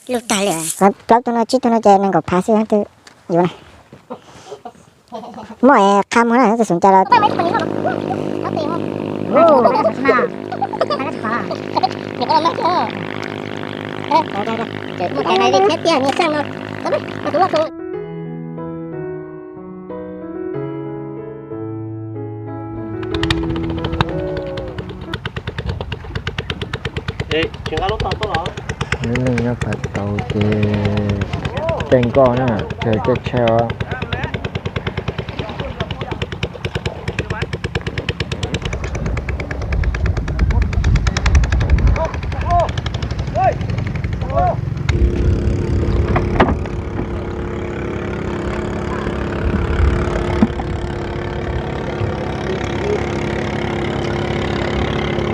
Lub tag li. Plaub tug no tsib tug no ces nees nkaum phav xwb twb yuav na. Muaj qha muag na, tus xum cas los. Ib leeg nyob phav tau ces caij nkoj na, caij tshaib os.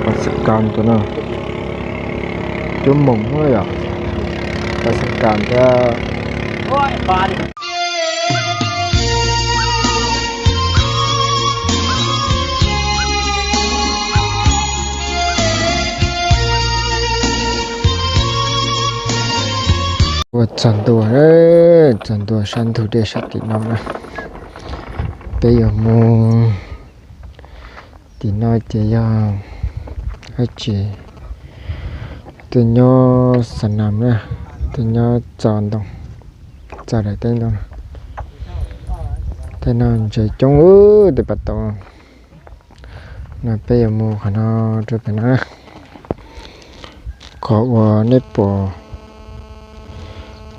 Pab xab kas tus no, cuab moos yom, pab xab kas thiab. Ua txog ntua, txog ntua sab ntug dej sab tim no na. Peb yuav mus tim no ces yog dab tsi, tej nyob xa nas na, tej nyob txo ntoo, txo daim teb ntoo. Tej no ntses coob tej pas tau. No peb yuav mus qhov no rau pem no. Qhov uas nej pom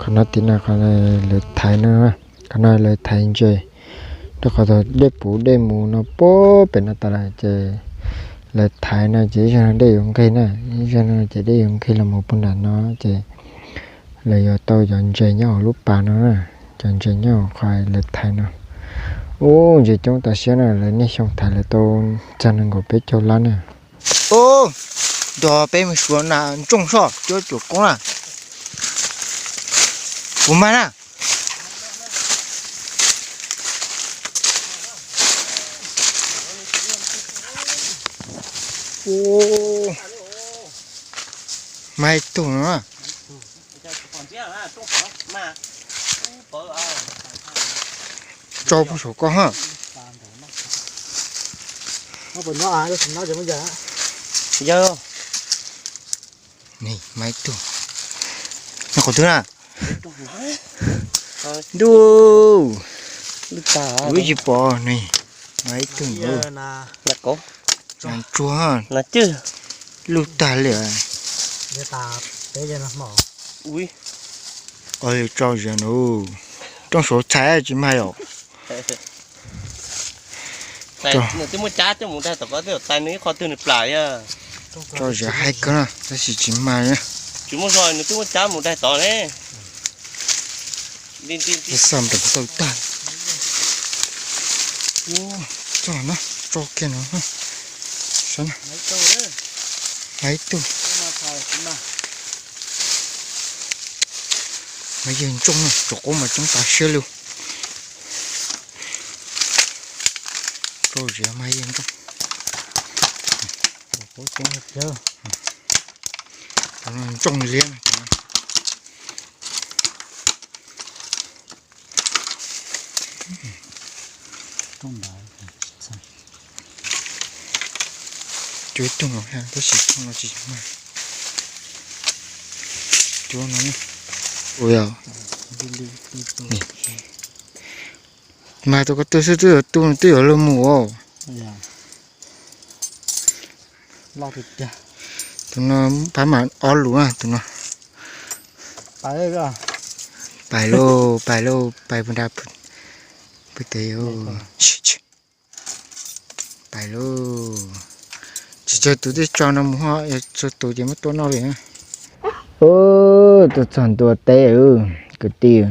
qhov no tim no qhov lawv thaiv no, qhov no lawv thaiv ntses rau qhov thaum dej puv dej mus no puag pem no tas lawm ces lawv thaiv no ces ib zaug no dej yuav nqig na, ib zaug no ces dej yuav nqig los mus puag nram no ces lawv yuav tau cov ntses nyob hauv lub pas no na, cov ntses nyob hauv qhov lawv thaiv no. Ub, ntses coob tas siab na, lawv niaj xyoo thaiv lawv tau txog nees nkaum peb caug lab na. Ub, nrog peb mus xyuas nas ntsooj soj cuab cuam koob na. Puas mag na? Ub, mag ib tug no. Tso puag saum ko ha. Yog, mag ib tug. Nyob qhov twg na? Ntuj, kuv tsis pom ne. Mag ib tug. Nas tsuag, lub tag li. Ua li tso ziav no, rooj suav txhais tsis mag yom. Nws twb muab cab coj mus daig tom ko, twb yuav tais nws ib qho twg nws plam yog. Tso ziav haib kawg na, tab sis tsis mag na. Tsis muaj zog, nws twb muab cab mus daig tod ne. Xav nrov tau tag. Tso no, tso kiag no. Saib na. Mag ib tug. Mag yeej ntsooj na, tsuas qub mas coob tas siab li. Rau ziav mag yeej ntsooj. Ntsooj liab. Cuab ib tug no tab sis tug no tsis mag. Cuab no, ua, mag tau ko tw xwb twb yuav tu twb yuav luag mus os. Tus no pab mam ob lus na tus no. Pais lauj, pais lauj, pais puag nrad pw tes. Pais lauj. Tsis tsawg tus twb tso no mus ho, yog tsawg tus ces muab tua noj li. Ub, tuaj txog ntua teb kwv tij.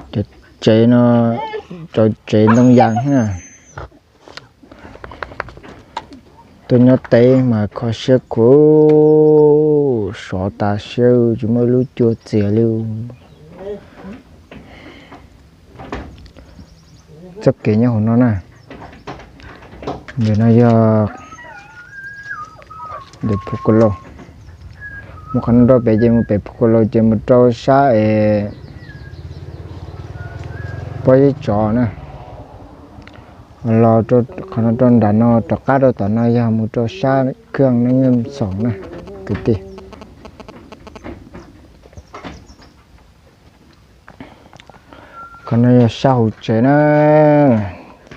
Cov tsev no, cov tsev ntoo yas na. Tuaj nyob teb mas kho siab khuav, sov tas siab tsis muaj lub cua txias li. Txoj kev nyob hauv no na, ntawm no yog Phu Ko Lo. Mus qhov no rau pem ces mus pem Phu Ko Lo ces mus rau sab es pob zeb tsov na. Los qhov no rau nram no rov qab rau tom no yog mus rau sab khwj neej xoom na kwv tij. Qhov no yog sab hauv tsev na.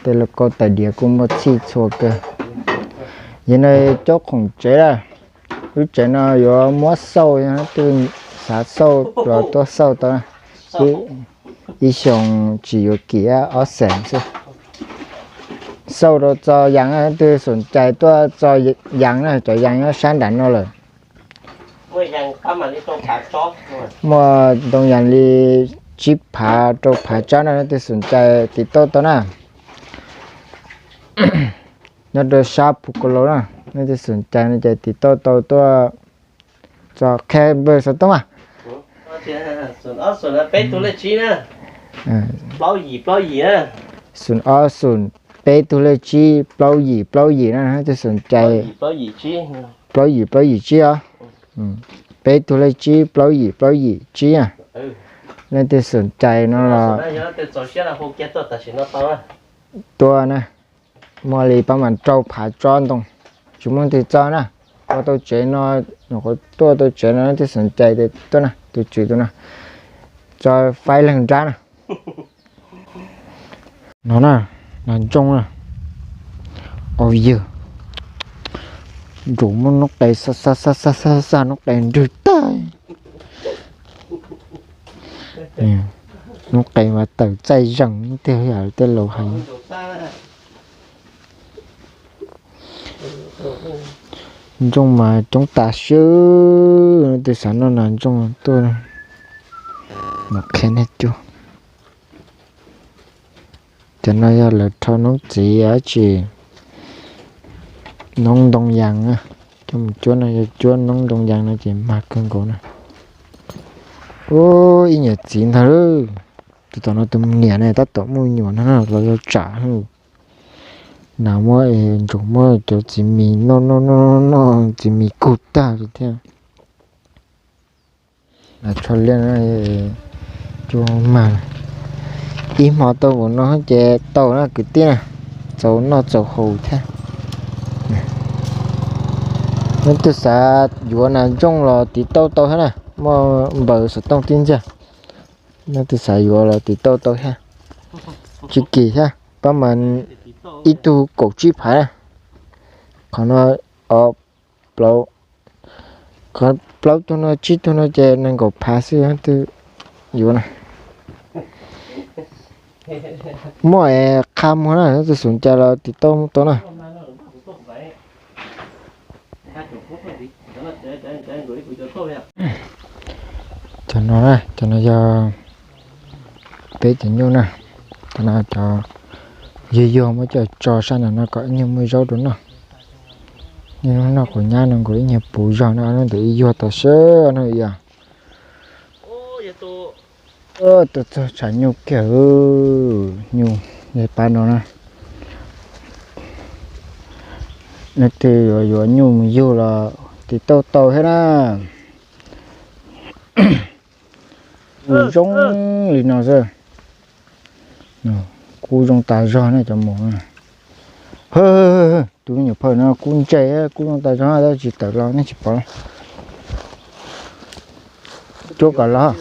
Tej lauj kaub tais diav kuj muaj txhij txhua kawg. Yog no cov khoom tsev na. Lub tsev no yuav muab xauj, yog leej twg xav xauj los tuaj xauj tau na. Ib xyoos tsis yuav kim, ob xees xwb. Xauj rau txo yas, leej twg xoom cai tuaj txo yas na, cov yas nyob sab nram no lawm. Muaj ntoo yas li tsib phav rau phav tsob na, leej twg xoom cai tiv tauj tau na. Nyob rau sab Phu Ko Lo na, leej twg xoom cai no ces tiv tauj tau tuaj txo qhia npawb xov tooj mas. Xoom ob xoom peb tug lej tsib plaub yim plaub yim na, leej twg xoom cai. Plaub yim plaub yim tsib os. Peb tug lej tsib plaub yim plaub yim tsib na. Leej twg xoom cai no los tuaj na. Muaj li pab mas rau phav tsob ntoo, tsis muaj leej twg txo na. Ua tau tsev no, nyuam qhuav tuaj tau tsev no, leej twg xoom cai tuaj na, tus tswv tus no tso faib leeg nrab na. No na, nas ntsooj na. Au yawg, nrus muab noob qes xa xa xa xa xa noob qes nrwg tag. Noob qes mas tawm txaij zeem tiag yam tej laus hais. Ntsooj mas coob tas swb, leej twg xav noj nas ntsooj tuaj mus qhia nej cuag. Cov no yog lawv rho noob txiv dab tsi, noob ntoo yas na. Coj mus cuab no yog cuab noob ntoo yas no ces mag kawg nkaus na. Ub, ib nyuam txiv ntag lauj. Tus tom no tus niam ne tab tom muaj nyuam no los yog tsam. Nas muab, nrus muab cov txiv mis noj noj noj noj txiv mis kug tag li thiab. Nas tsho liaj no cuag mag. Ib hmo tau npaum no ces tau na kwv tij na, txaus noj txaus haus thiab. Leej twg xav yuav nas ntsooj los tiv tauj tau thiab na, muaj npawb xov tooj tib ntxiag. Leej twg xav yuav los tiv tauj tau thiab. Tsis kim thiab, pab mas ib tug kaum tsib phav na. Qhov no ob plaub, qhov plaub tug no tsib tug no ces nees nkaum phav xwb twb yuav na. Muaj es qha muag na, leej twg xoom cai los tiv tauj tau na. Cov no na, cov no yog peb cov nyuj na. Cov no cov yuag yuag muab coj tso sab nram no kom ib nyuag muaj zaub rau noj. Niaj hnub noj quav nyab no nkaus ib nyuag puv zog no, ntawm ib yuag tas sab no yom. Tuaj txog tshav nyuj kiag, nyuj pab no na. Leej twg yuav yuav nyuj mus yug los tiv tauj tau thiab na. Kub zoo li no xwb. Kub zoo tas zog na cov mus. Tus me nyuam phawj no kub ntse, kub zoo tas zog tab sis tawm los nej tsis pom. Cuab kom los.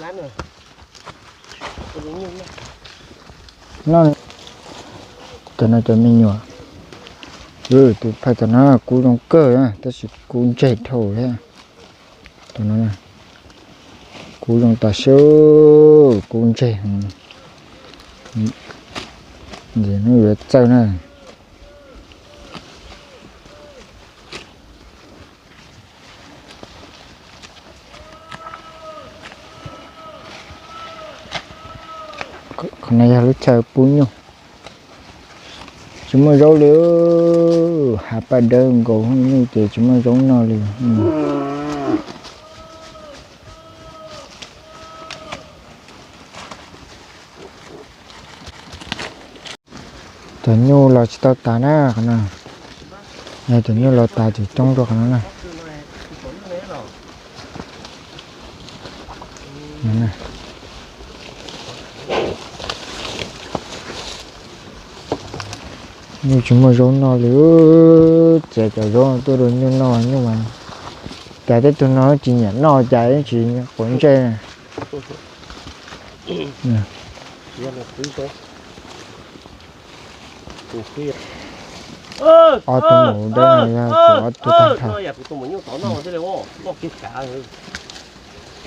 Cov no cov me nyuam. Tus phawj tom no kub zoo kawg tab sis kub ntse dhau thiab. Tus no kub zoo tas sab, kub ntse. Ntxim hnub yuav txawj na. Qhov no yog lub chaw pub nyuj. Tsis muaj zaub li, hav paj dawb nkaus nyuj ces tsis muaj zaub noj li. Cov nyuj los tsis tau tas na qhov no. Yog cov nyuj los tas ces coob dua qhov no na. Nyuj tsis muaj zaub noj li, txiav cov zaub tuaj rau nyuj noj, nyuj mas cas tej tug no tsis nyiam noj cas tsis quav ntsej. Ob tug mus dawb no yog kuv ob tug tag nrho.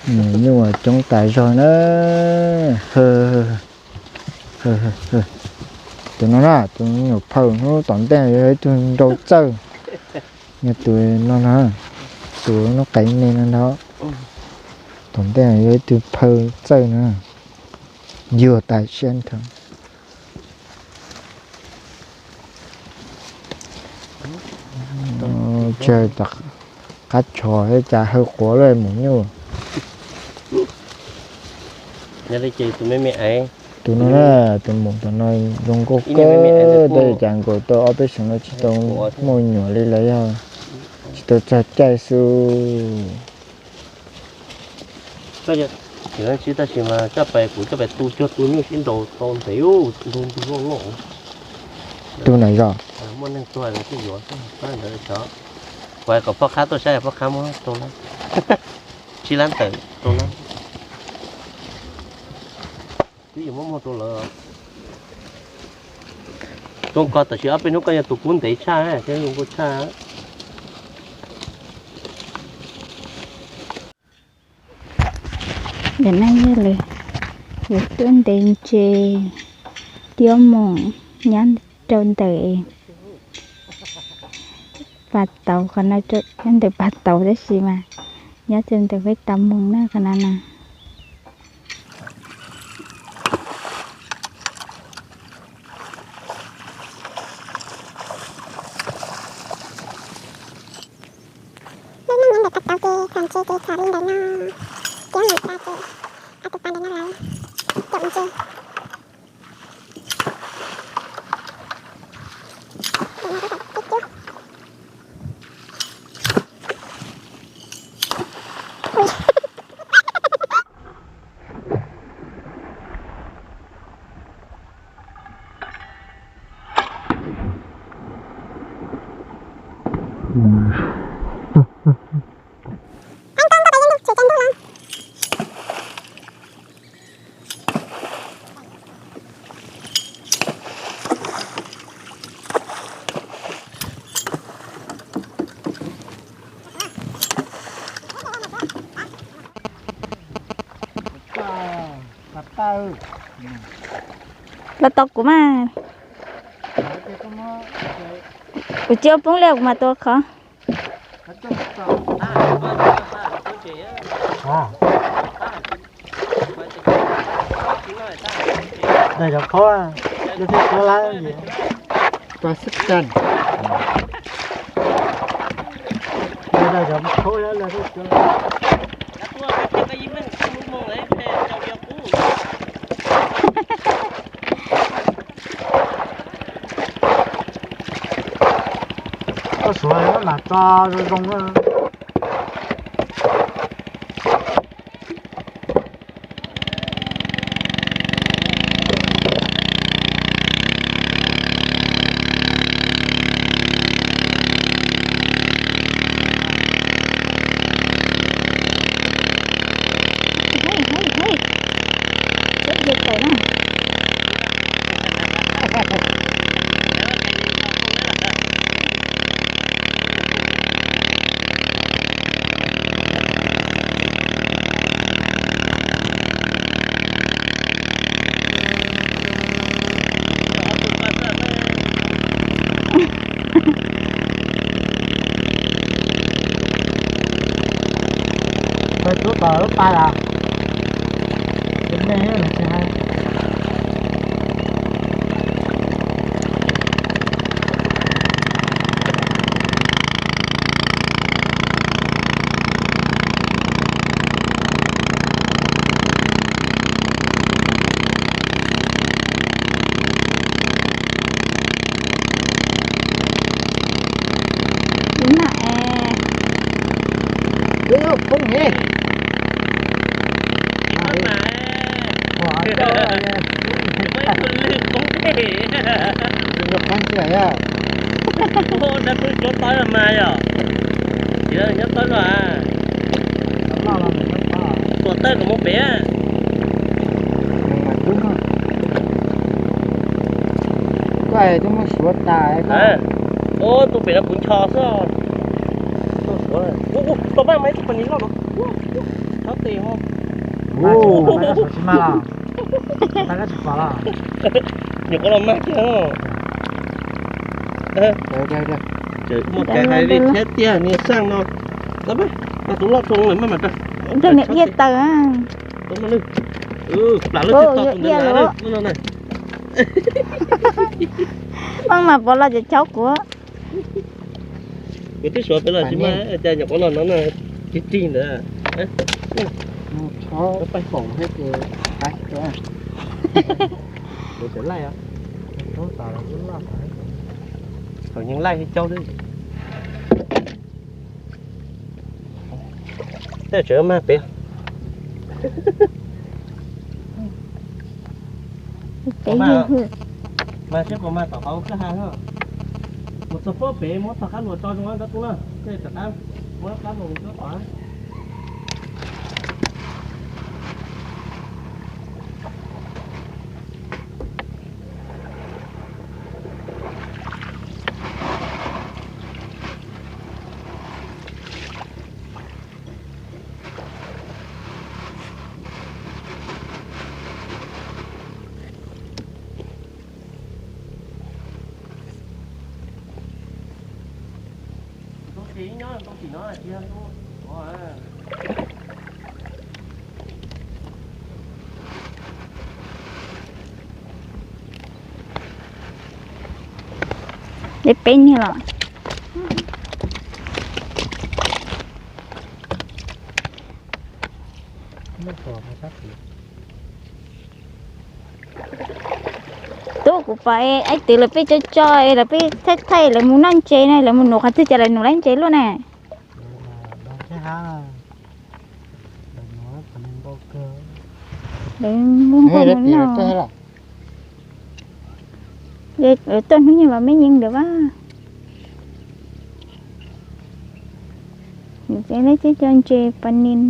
Nyuj uas coob tas zog na. Tus no na, tus nyuam phaw hnub tom ntej yog ib tug nrau txawj. Yog tus no na, tus lub qe me no ntag. Tom ntej yog ib tug phaw txawj na, yuag tas siab nrho. Tsawg tom qab tsho cas hawv quav lawm mus nyuj. Tus no na, tus maum tom no zoo nkauj kawg, tab cas nkaus tau ob peb xyoos no tsis tau muaj me nyuam li lawm, yog tsis tau txog caij xwb. Tab sis mas coj pais, kuv coj pais tu cuag tu nyuj sib nraus tau ntev, ntug ntug loj loj. Tu nram zos. Muaj neeg tuag lawv thiaj yuav ntawd xyov. Kuv hais kom poj khab tuaj saib, poj khab muab rau lab, tsib lab ntawm rau lab. Twb yuav muab muag rau lawv. Zoo ko tab sis ob peb hnub koj yog tus kub ntev tshaj, thiab zoo nkauj tshaj. Ntawm no yog lawv tuaj ntes ntses, tiab moos nyob rau ntawm pas tauv qhov no, nyob ntawm pas tauv tab sis mas nyob rau ntawm peb tas moos na qhov no na. Lub neej nyob ntawm pas tauv ces txhom ntses ces txhom li ntawm no, tiab moos tas ces ob tug pas ntawm no lawv caum ntses. Los tos kuv mas. Kuv tsis ua poob li, kuv mam tua qhov. Daig cov qhaub, lub thiaj tuab lab, tua xib cag. Daig cov qhaub lawv thiaj tuab lab. Koj suav maj mam tso zoo zoo na. Peb tub tom lub pas los? Tus nej los tsis hais. Ib na es, ib poob hev. Dab pwb cuab taub mas yog, nyob taub no, tuam tawj kom mus pem. Koj twb muab suav tas. Ub, tus pem no kuv ncho xwb. Tau maj mas ib tug pas nis loj no. Tsis mag los? Tsis pom los? Nyuam qhuav los mag kiag. Muaj kev hais li thiab tiag niag xeej no. Tau maj, mas tus loj zoo lawm maj mam rau. Rau niag diaj taws. Tau maj lwj. Plam lawm tsis tau tus diaj lawm. Maj mas pom los ces chob kuv. Kuv twb suav pem los tsis mag, cas nyuam qhuav los no na, rig rig ntawd. Chob paj foom thiab ces, kuv tseem laij, thaum yeej laij thiab caub xwb. Tej tseem mag pem. Mag seb puas mag tom qhov kwj ha. Mus txog pob pem muab tog qab hluas tso zoo dab tub na, tej rov qab muab qab hluas mus cuab tod. Deb peb niag los. Tub, kuv pom ib tug lawv peb tso tso, lawv peb thaij thaij lawv mus noj ntses na, lawv mus nuv qhov twg cas lawv nuv lawv ntses luaj na. Tuaj hnub nyoog los me nyeej ntawd vas. Ces lawv cov cov ntses pas nis.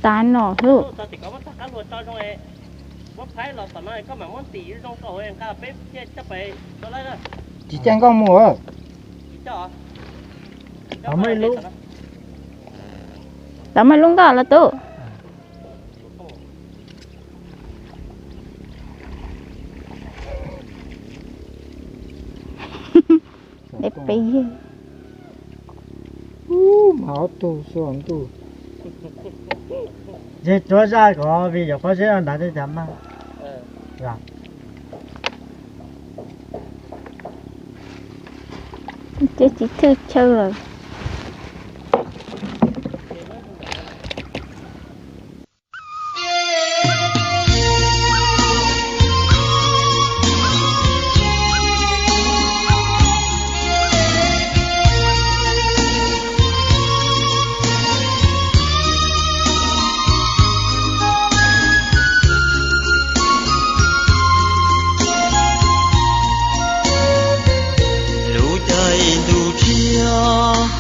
Tav no xwb. Tsis caij nkoj mus. Tau maj lub nkoj los tub. Deb peb yig. Mas ob tug xwb ntuj. Ces tsuav zaj kom vim yog pob zeb no nrad thiaj cas mag. Ces tsis thwj chaw lawm. Lub caij ntuj tshiab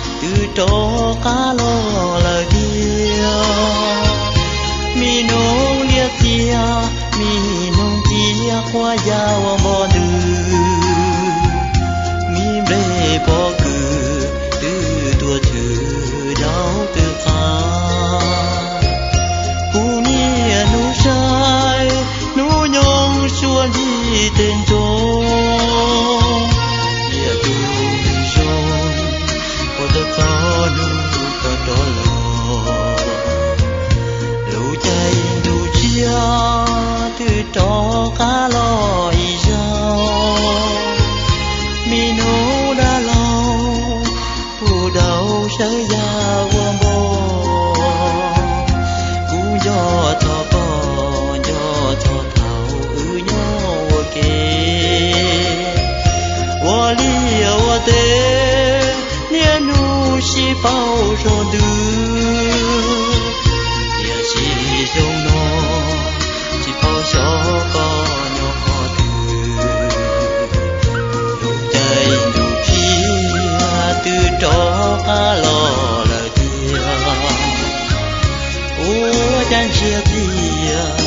Caij ntsiag pliag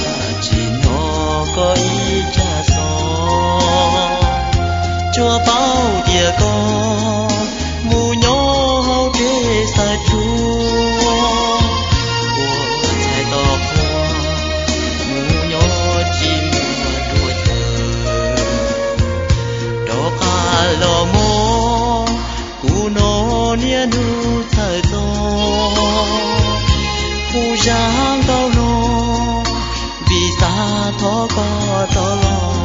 tsis hnov koj ib tsam xov, tsuas paub tias koj mus nyob hauv tsev xaws tsuag, ua txhais tos qhua mus nyob tsis muaj ruaj caws. Rov qab los mog, kuv no niaj hnub txhawj txog, kuv zaj nkauj no, vim xav thov koj rov los,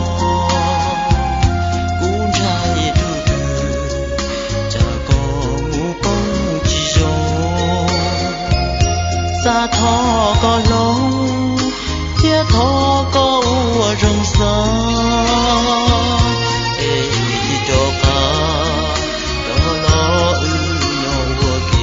kuv ntshai tus twg, tsam koj mus poob tsis zoo. Xav thov koj hloov, thiab thov koj ua zoo xav, es rov qab rov los wb nyob ua ke.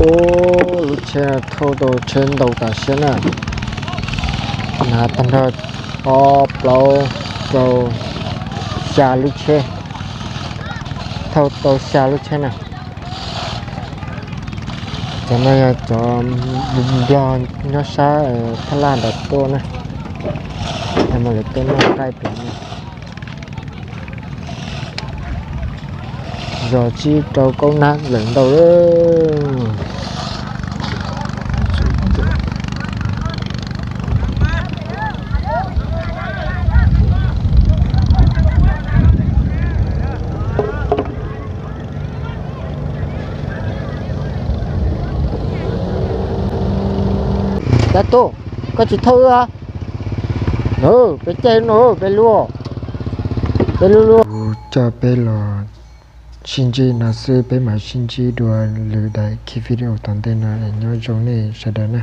Ub, lub tsheb thauj tau tsheb ntau tas siab na. Hnav tag nrho ob plaub rau xya lub tsheb, thauj tau xya lub tsheb na. Cov no yog cov Nplog nyob sab Thaj Laj ntawd tuaj na, es mas lawv tuaj noj nqaij pem no. Zos tsib rau kaub nab lawm ntau lawm. Dab tuj, koj tsis thauj wb a? Peb caij no peb luaj, peb luaj luaj. Kuv coj peb los sib ntsib no xwb, peb mam sib ntsib dua lwm daim video tom ntej no es nyob zoo nej sawv daws na.